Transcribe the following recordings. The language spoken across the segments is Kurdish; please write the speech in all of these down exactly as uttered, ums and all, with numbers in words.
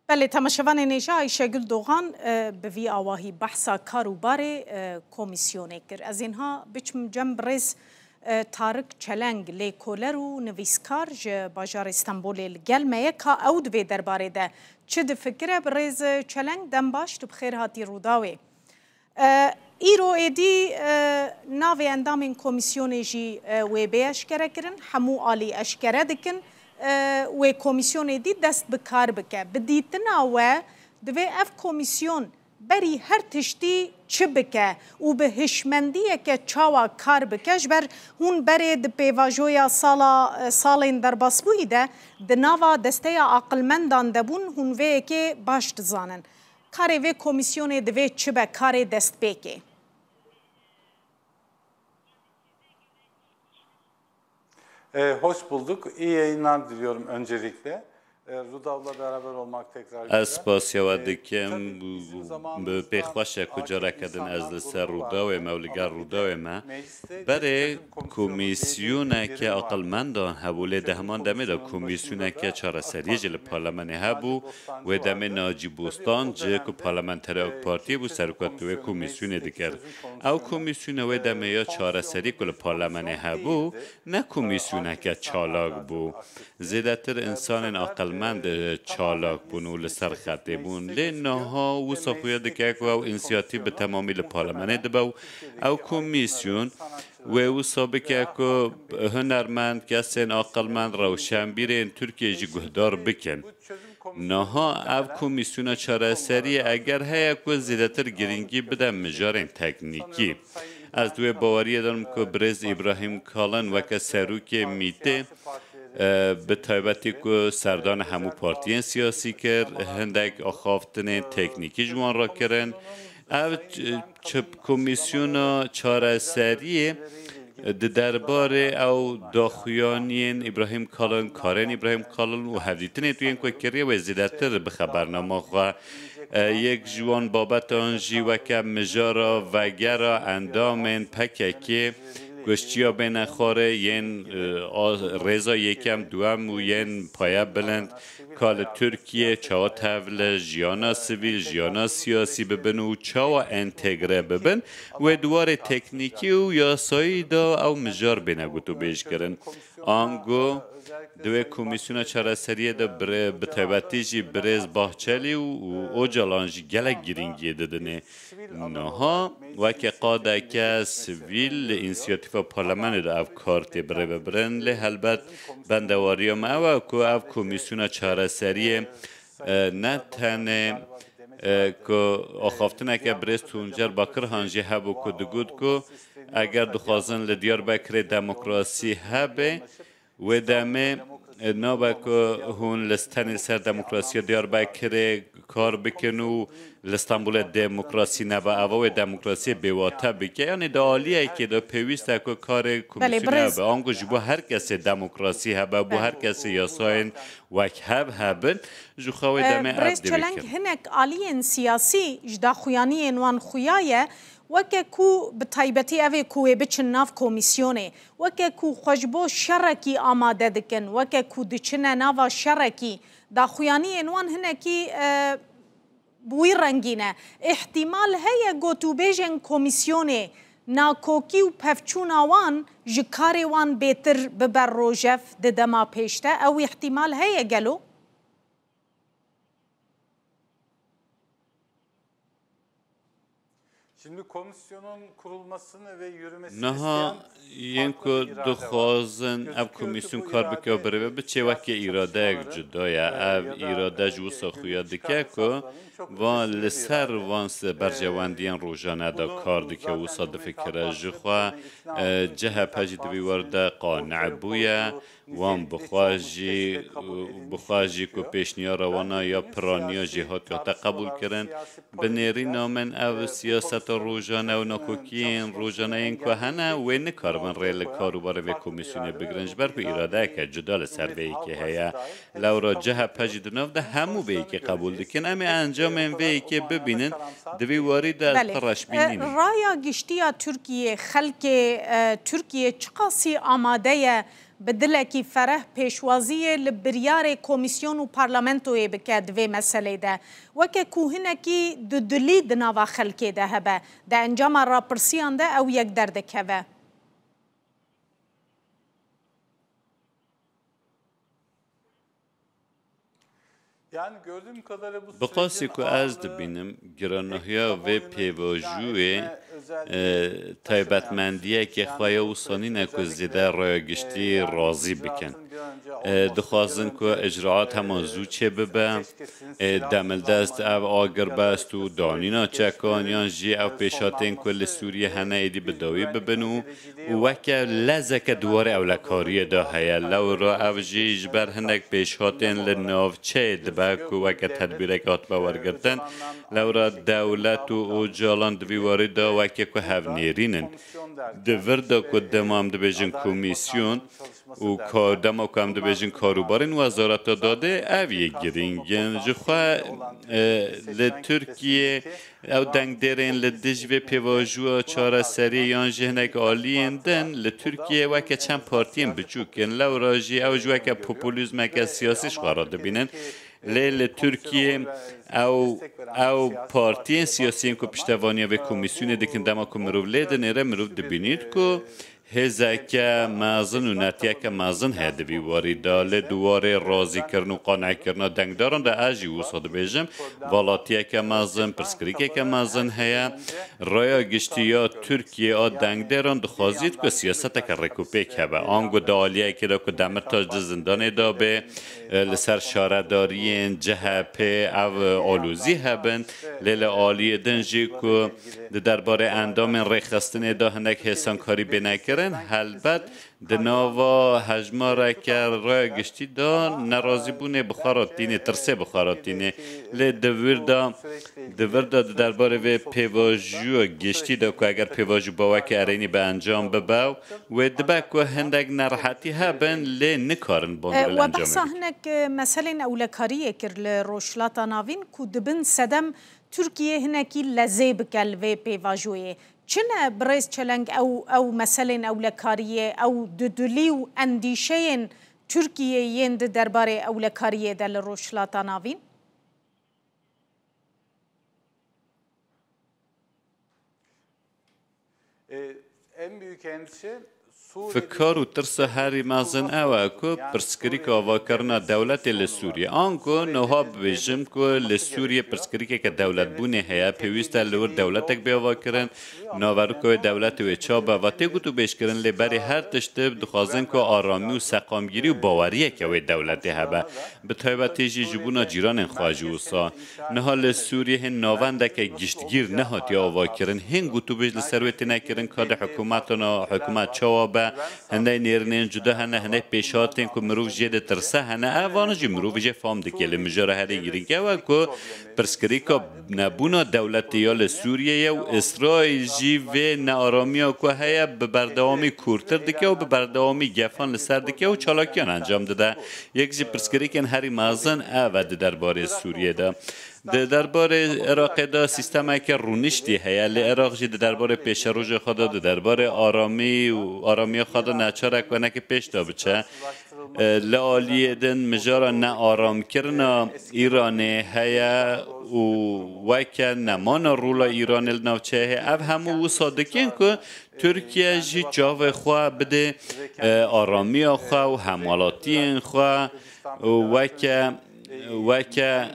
Belê, temaşevanên hêja, Ayşegül Doğan, e, bi vî awahî behsa kar û barê, e, komîsyonê kir. Ez ê niha biçim cem birêz, e, Tarık Çeleng, lêkoler û nivîskar ji bajarê Stenbolê li gel me ye, ka ew di vê derbarê de çi difikire. Birêz Çeleng, dem baş, tu bi xêr hatî Rûdawê. E, îro êdî, e, navê endamên komîsyonê jî, e, wê bê eşkere kirin. Hemû alî eşkere dikin, e, wê komîsyonê dî dest bi kar bike. Bi dîtina we, divê ev komîsyon berî her tiştî çi bike û bi hişmendiyeke çawa kar bike? Ji ber hûn berê di pêvajoya sala, e, salên derbasbûyî de di nava desteya aqilmendan de bûn, hûn vê yekê baş dizanin. Karê vê komîsyonê divê çi be, karê destpêkê? E, hoş bulduk. İyi yayınlar diliyorum öncelikle. E, Rudav'la beraber olmak tekrar Ez güzel. spasiya we E, dikim. tabii ki bizim zamanımız Bi pêxweş e ku careke din ez li ser Rûdawê me û li gel Rûdawê me. Berê komîsyoneke aqilmendan hebû, lê di heman demê de komîsyoneke çareseriyê jî li parlamenê hebû. Wê demê Nacî Bostancî ku parlamenterê AK Partiyê bû, serokatî wê komîsyonê dikir. Ew komîsyona wê demê ya çareserî ku li parlamenê hebû, ne komîsyoneke çalak bû. Zêdetir însanên aqilmend, e, çalak bûn û li ser xetê bûn. Lê niha wisa xuya dike ku ew însiyatîf bi temamî li parlamenê dibe û ew komîsyon wê wisa bike ku hunermend, kesên aqilmend, rewşenbîrên Tirkiyê jî guhdar bikin. Niha ev komîsyona çareseriyê eger heye ku zêdetir girîngî bide mijarên teknîkî. Ez di wê baweriyê de im ku birêz Îbrahîm Kalin weke serokê mîtê, e, bi taybetî ku serdana hemû partiyên siyasî kir, hindek axaftinên teknîkî ji wan re kirin. Ev ç-, çi-, komîsyona çareseriyê di derbarê ew daxuyaniyên Îbrahîm Kalin, karên Îbrahîm Kalin û hevdîtinên tu yên ku kiriye wê zêdetir bixe bernama xwe. E, yek ji wan babetan jî weke mijara vegera endamên P K K, ku ji çiya bêne xwarê yên, e, a, rêza yekem, duem û yên paye bilind, ka li Tirkiyê çawa tevli jiyana sivîl, jiyana siyasî bibin û çawa entegre bibin, wê di warê teknîkî û yasayî de ew mijar bêne gotûbêj kirin. Ango di wê komîsyona çareseriyê de bire-, bi taybetî jî birêz Bahçelî û, û Ocalan jî gelek girîngiyê didinê. Niha weke qadeke sivîl li însiyatîfa parlamenê de ev kar tê birêvebirin, lê helbet bendewariya me ew e ku ev komîsyona çareseriyê, e, ne tenê, e, ku axaftineke birêz Tuncer Bakirhan jî hebû ku digot ku eger dixwazin li Diyarbekirê demokrasî hebe, Wê demê, e, nabe ku hûn li tenê ser demokrasiya Diyarbekirê kar bikin û li Stenbolê demokrasî nebe, eva wê demokrasiyê bêwate bike. Yanî di aliyekê de pêwîst e ku karê Belê, komîsyonê birêz- hebe. Ango ji bo her kesê demokrasî hebe, bo Belê. her kesê yasayên wek hev hebin, ji xwe wê E, demê ev Birêz divê Çeleng, kirin. hinek aliyên siyasî ji daxuyaniyên wan xuya ye, weke ku bi taybetî ev ê ku wê biçin nav komîsyonê, weke ku xwe ji bo şerekî amade dikin, weke ku diçine nava şerekî, daxuyaniyên wan hinekî, e, bi wî rengî ne. Îhtimal heye gotûbêjên komîsyonê, nakokî û pevçûna wan ji karê wan bêtir bibe rojev di dema pêş de? Ew îhtimal heye gelo? Şimdi komisyonun kurulmasını ve yürümesini Niha isteyen yên farklı ku bir irade var. dixwazin ev Gözüküyor ki komîsyon bu kar bike û irade birêve biçe weke îradeyek cuda ye. Ev îrade ji wisa xuya dike ku va li ser van se-, berjewendiyên rojane de kar dike, wisa difikire. Ji xwe, e, C H P jî di vî war de qane bûye. Wan bi xwe jî, bi xwe jî ku pêşniyara wana ya piraniya jêhatî hate qebûlkirin. Bi nêrîna min ev siyaseta rojane û nakokiyên rojane yên ku hene, wê nikaribin rê li kar û barê vê komîsyonê bigirin, ji ber ku îradeyeke cuda li ser vê yekê heye. Lewra C H P jî di nav de hemû vê yekê qebûl dikin. Em ê encamên vê yekê bibînin, di vî warî de ez Belê. pir reşbînî E, nîm. Raya giştî ya Tirkiyê, xelkê, e, Tirkiyê çiqasî amade ye bi dilekî fereh pêşwaziyê li biryarê komîsyon û parlamentoyê bike di vê meselê de. Weke ku hinekî dudilî di nava xelkê de hebe, di encama rapirsiyan de ew yek derdikeve. Bi qasî ku ez dibînim, giranahiya vê pêvajoyê, e, taybetmendiyekê xwe ya wisa nîne ku zêde raya giştî razî bikin. E, dixwazin ku icraat hema zû çêbibe, e, demildest ev agirbest û danîna çekan yan jî ew pêşhatên ku li Sûriyê hene êdî bi dawî bibin û û weke lezeke di warê ewlekariyê de heye. Lewra ev jî ji ber hinek pêşhatên li navçeyê dibe ku weke tedbîrek hatibe wergirtin. Lewra dewlet û Ocalan di vî warî de weke ku hevnêrîn in. Di vir de ku dema em dibêjin komîsyon û kar, dema ku em dibêjin karûbarên Wezareta Dadê, ev yê girîng in. Ji xwe, e, li Tirkiyê Ew dengdêrên li dij vê pêvajoya çareseriyê yan jî hinek aliyên din li Tirkiyeyê weke çend partiyên biçûk in. Lewra jî ew ji weke populîzmeke siyasî ji xwe re dibînin. Lê li Tirkiyê ew, ew partiyên siyasî yên ku piştevaniya vê komîsyonê dikin, dema ku mirov lê dinêre, mirov dibînît ku hêzeke mezin û netiyeke mezin heye di vî warî de. Lê di warê razîkirin û qane'kirina dengdaran de ez jî wisa dibêjim, valatiyeke mezin, pirsgirêkeke mezin heye. Raya giştî ya Tirkiyê a dengdêran dixwazît ku siyaseteke rêkûpêk hebe. Ango di aliyekê de ku Demirtaş di zindanê de be, e, li ser şaredariyên C H P ev alozî hebin. Lê li aliyê din jî ku di derbarê endamên rêxistinê de hinek hêsankarî bêne kirin, helbet di nava hejmareke raya giştî de nerazîbûnê bi xwe re tînê, tirsê bi xwe re tînê. Lê di vir de, di vir de di derbarê vê pêvajoya giştî de ku eger pêvajo bi weke erênî bi encam bibe, wê dibe ku hindek nerehetî hebin, lê nikarin bandorê li encamê bikin. We behsa hinek, e, meselên ewlekariyê kir li Rojhilata Navîn ku dibin sedem Tirkiye hinekî lezê bike li vê pêvajoyê. Çi ne birêz Çeleng ew, ew meselên ewlekariyê, ew dudilî û endîşeyên Tirkiyê yên di derbarê ewlekariyê de li Rojhilata Navîn? E, en büyük endişe Fikar û tirsa herî mezin ew e ku pirsgirêka avakirina dewletê li Sûriyê. Ango niha bibêjim ku li Sûriyê pirsgirêkeke dewletbûnê heye, pêwîst e li wir dewletek bê avakirin, naveroka wê dewletê wê çawa be, va tê gotûbêjkirin, lê berî her tiştî dixwazin ku aramî û seqamgirî û baweriyeke wê dewletê hebe. Bi taybetî jî ji bona cîranên xwe jî wisa. Niha li Sûriyê hin navendeke giştgîr nehatiye avakirin. Hin gotûbêj li ser wê têne kirin ka di hikûmetana, hikûmet çawa be, hindek nêrînên cuda hene, hinek pêşhatên ku mirov jê ditirse hene. Ev vana jî mirov jê fam dike. Lê mijara herî girîng ew e ku pirsgirêka nebûna dewletê ya li Sûriyeyê û Îsraîl jî vê nearamiya ku heye bi berdewamî kûrtir dike û bi berdewamî gefan li ser dike û çalakiyan encam dide. Yek ji pirsgirêkên herî mezin ev e di derbarê Sûriyê de. Di derbarê Iraqê de sîstemeke rûniştî heye, lê Iraq jî di derbarê pêşeroja xwe de, di derbarê aramî û aramiya xwe de neçarek wenekî pêş de biçe. E, li aliyê din mijara nearamkirina Îranê heye û weke nemana rola Îranê li navçeyê heye. Ev hemû wisa dikin ku Tirkiye jî çavê xwe bide, e, aramiya xwe û hemwelatiyên xwe û weke, weke,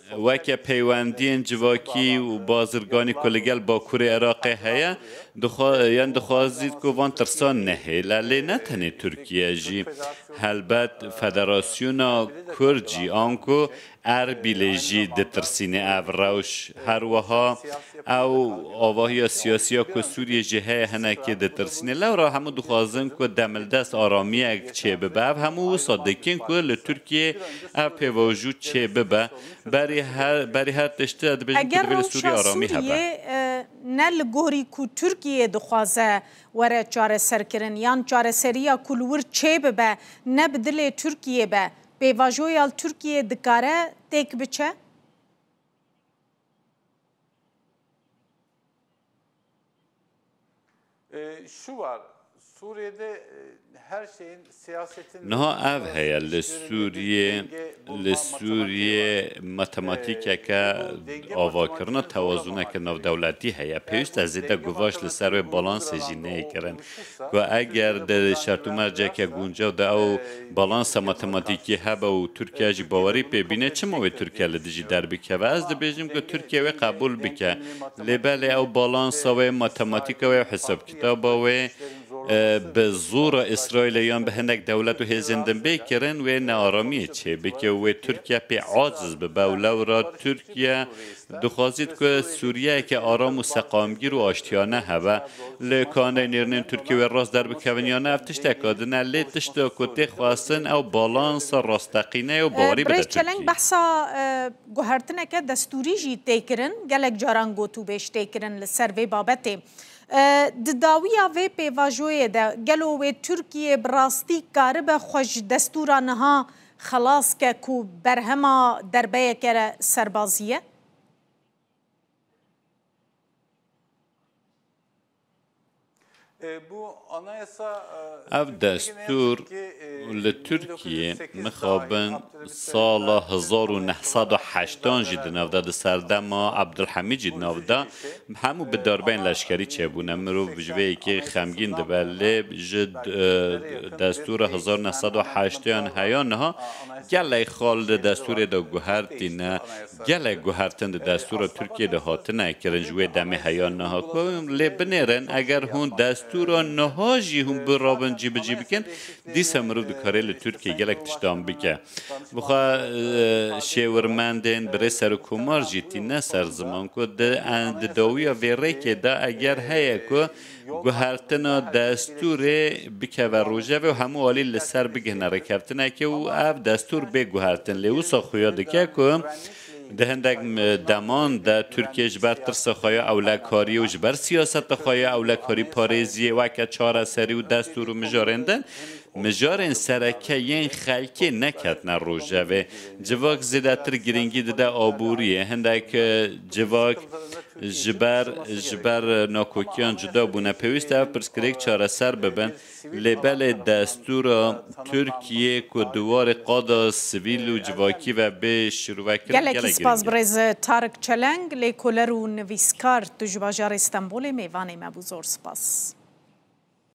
weke peywendiyên civakî û bazirganî ku li gel Bakurê Iraqê heye, dixwa-, yan dixwazît ku van tirsan nehêle. Lê ne tenê Tirkiye jî, helbet Federasyona Kurd jî, anku Erbîlê jî ditirsîne ev rewş. Her wiha ew avahiya siyasî ya ku Sûriyê jî heye hinekê ditirsîne. Lewra hemû dixwazin ku demildest aramiyek çêbibe. Ev hemû wisa dikin ku li Tirkiyê ev pêvajo çêbibe. Berî her, berî her tiştî dibêjin ku divê li Sûriyê aramî hebe. Eger rewşa Sûriyê, e, ne li gorî ku Tirkiye dixwaze were çareserkirin, yan çareseriya ku li wir çêbibe ne bi dilê Tirkiyê be, pêvajoya li Tirkiyê dikare têk biçe? E, şu var. Sûriyede, e, her şeyin, siyasetin, niha ev heye li Sûriyê, li Sûriyê matematîkeke avakirina tewazuneke navdewletî heye. Pêwîst e zêde guvaş li ser wê balansê jî neyê kirin. Ku eger di şert û merceke guncav de ew balansa matematîkî hebe û Tirkiye jî bawerî pê bîne, çima wê Tirkiye li dijî derbikeve? Ez dibêjim ku Tirkiye wê qebûl bike. Lê belê ew balansa wê, matematîka wê, hesabkitaba wê, e, bi zora Îsraîlê yan bi hinek dewlet û hêzên din bê kirin, wê nearamiyê çêbike û wê Tirkiye pê aciz bibe û lewra Tirkiye dixwazît ku Sûriyeyeke aram û seqamgîr û aştiyane hebe. Lê ka nêrînên Tirkiye wê rast derbikevin yan ne, ev tişteka din e. Lê tişta ku tê xwestin ew balansa rasteqîne ye û bawerî bide Tirkiyê. Birêz Çeleng, behsa, e, guhertineke destûrî jî tê kirin. Gelek caran gotûbêj tê kirin li ser vê babetê. E, di dawiya vê pêvajoyê de gelo wê Tirkiye bi rastî karibe xwe ji destûra niha xelas ke ku berhema derbeyeke serbazî ye? E, bu anayasa, e, Ev destûr li Tirkiyê mixabin sala hezar û neh sed û heştan jî di nav de, di serdema Ebdulhemîd jî di nav de, hemû bi darbeyên leşkerî çêbûne. Mirov ji vê yekê xemgîn dibe, lê ji, e, destûra hezar neh sed û heştê yan heya niha gelek xal di destûrê de guhertîne, gelek guhertin di destûra Tirkiyê de hatine kirin ji wê demê heya niha. Ku lê binêrin, eger hûn destûra niha jî hûn birabin cîbicî bikin, dîsa mirov dikare li Tirkiyê gelek tiştan bike. Bixwe, e, şêwirmendên birê serokkomar jî tîne ser ziman ku di, en, di dawiya vê rêkê de eger heye ku guhertina destûrê bikeve rojevê û hemû alî li ser bigihne rêkeftinekê û ev destûr bê guhertin. Lê wisa xuya dike ku di hindek, m-, deman de Tirkiye ji ber tirsa xwe ya ewlekariyê û ji ber siyaseta xwe ya ewlekarî parêziyê weke çareserî û destûr û mijarên din, mijarên sereke yên xelkê neketine rojevê. Civak zêdetir girîngî dide aboriyê. Hindek, e, civak ji ber, ji ber nakokiyan cuda bûne. Pêwîst e ev pirsgirêk çareser bibin. Lê belê destûra Tirkiyê ku di warê qada sivîl û civakî ve bê şirove kirin, gelekî gelek spas girîng e. Birêz Tarık Çeleng, lêkoler û nivîskar, tu ji bajarê Stenbolê mêvanê me bû. Zor spas.